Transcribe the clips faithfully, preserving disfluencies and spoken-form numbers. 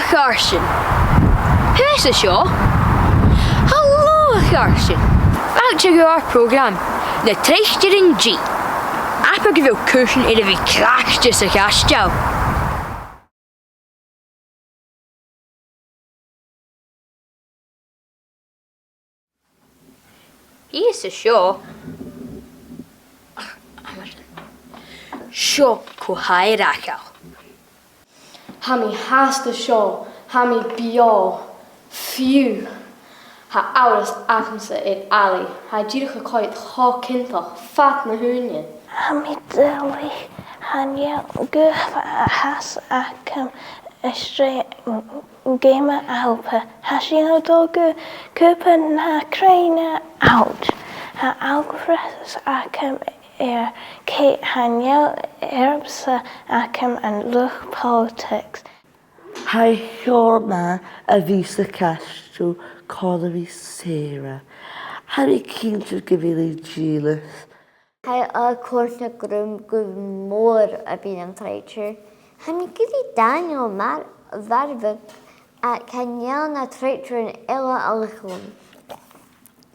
Carson. Who's the show? Hello, Carson. Fàilte gu ar prògram, Na Troimh-Dheug. Abair gu bheil cùisean air a bhith craicte sa chaisteal. Is e seo. Seo cò tha e, a Rachel. Tha mi fhathast an seo, tha mi beò, fiù. Tha amharas agamsa air Ailigh, tha i dìreach a' coimhead cho ciontach fad na h-ùine. Tha mi duilich, chan eil guth fhathast agam às dèidh geama Alba. Tha sinn a' dol gu Cupa na Cruinne. Ouch. Tha amharas agam air, chan eil earbsa agam an luchd-poilitigs. Tha e cho math a bhith sa chaisteal còmhla ri Sarah. Tha mi cinnteach gu bheil i dìleas. Tha e a' còrdadh rium gu mòr a bhith nam threidear. Tha mi ag iarraidh Daniel mar mharbhadh, ach chan eil na troidearan eile a' leantainn.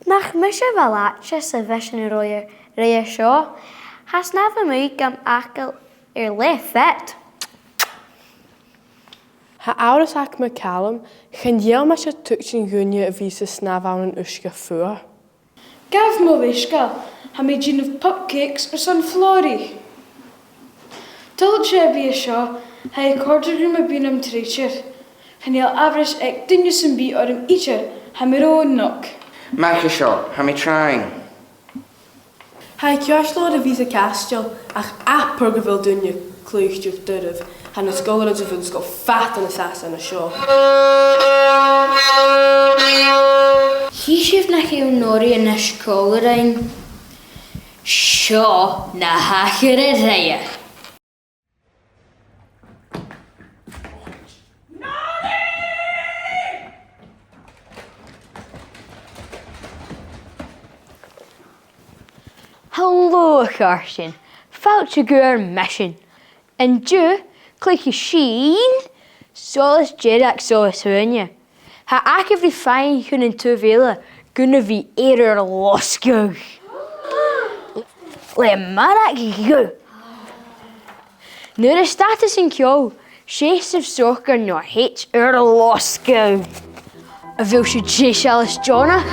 Nach mise a bha làidir sa mhisean roimhe, roimhe seo? Tha snàmh a-muigh gam fhàgail air leth fead. Tha amharas agam air Calum, chan eil mise a' tuigsinn dhuine a bhith sa snàmh ann an uisge fuar. Gabh mo leisgeul, tha mi a' dèanamh pupcakes airson Flòraidh. Toilichte a bhith an seo, tha e a' còrdadh rium a bhith nam threidear. Chan eil amharas aig duine sam bith orm idir, tha mi ro fhliuch. Math an seo, tha mi trying. Tha e ceart leam a bhith sa chaisteal, ach abair gu bheil daoine a' cluich doirbh. Tha na sgoilearan sa bhun-sgoil fada nas fhasa na seo. Chì sibh nach eil Nori a-nis còmhla rinn. Seo na thachair a-raoir. Hello, a chàirdean. Fàilte gu ar misean. An-diugh, cluichidh sinn Solas Dearg, Solas Uaine. Tha agaibh ri faighinn chun an taobh eile gun a bhith air ur losgadh. Le maireachd dhubh. Nuair a stad sibh an ceòl, seasaibh socair no thèid ur losgadh. A bheil sibh deiseil is deònach?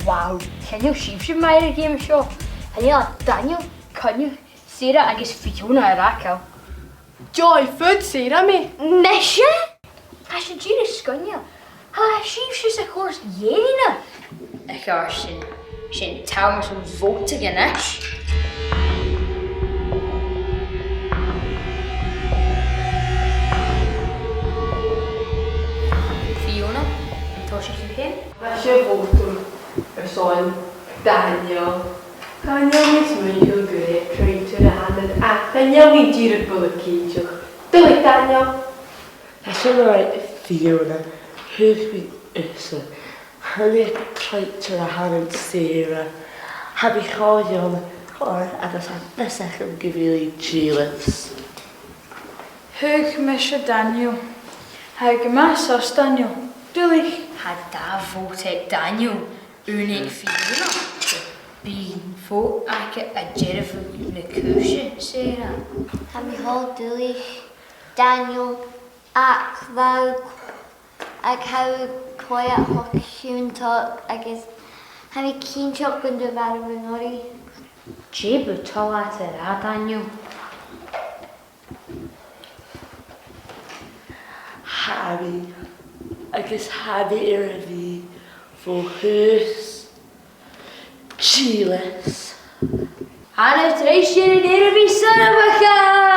Wow, chan eil sibhse math air a' gheama seo. Chan eil ach Daniel, Coinneach, Sarah agus Fiona air fhàgail. Joy, faod Sarah mi? Mise? Tha sin dìreach sgoinneil. Tha sibhse sa chùrsa dheireannach. A chàirdean, 's e an t-àm airson bhòtadh a-nis. Fiona, an toisich thu fhèin? Tha sibh a' bhòtadh airson Daniel. Chan eil mi a' smaoineachadh gur e traitor a th' ann, ach chan eil mi dìreach buileach cinnteach. Duilich, Daniel! Tha sin all right, Fiona, thug mi thusa. Chan e traitor a th' ann an Sarah. Tha mi cho dheònach oirre agus tha fios agam gu bheil i dìleas. Thug mise Daniel. Tha e gu math sos, Daniel. Duilich. Tha dà bhòt aig Daniel, aon aig Fiona. Bidh fòn aige a' dearbhadh na cùise, Sarah. Tha mi cho duilich, Daniel, ach bha, ach tha thu cho ciontach agus tha mi cinnteach gun do mharbh thu Nori. Dè bu toil leat a ràdh, Daniel? Tha mi, agus tha mi air a bhith fo thùs dìleas. Tha na traidisean air a bhith soirbheachail!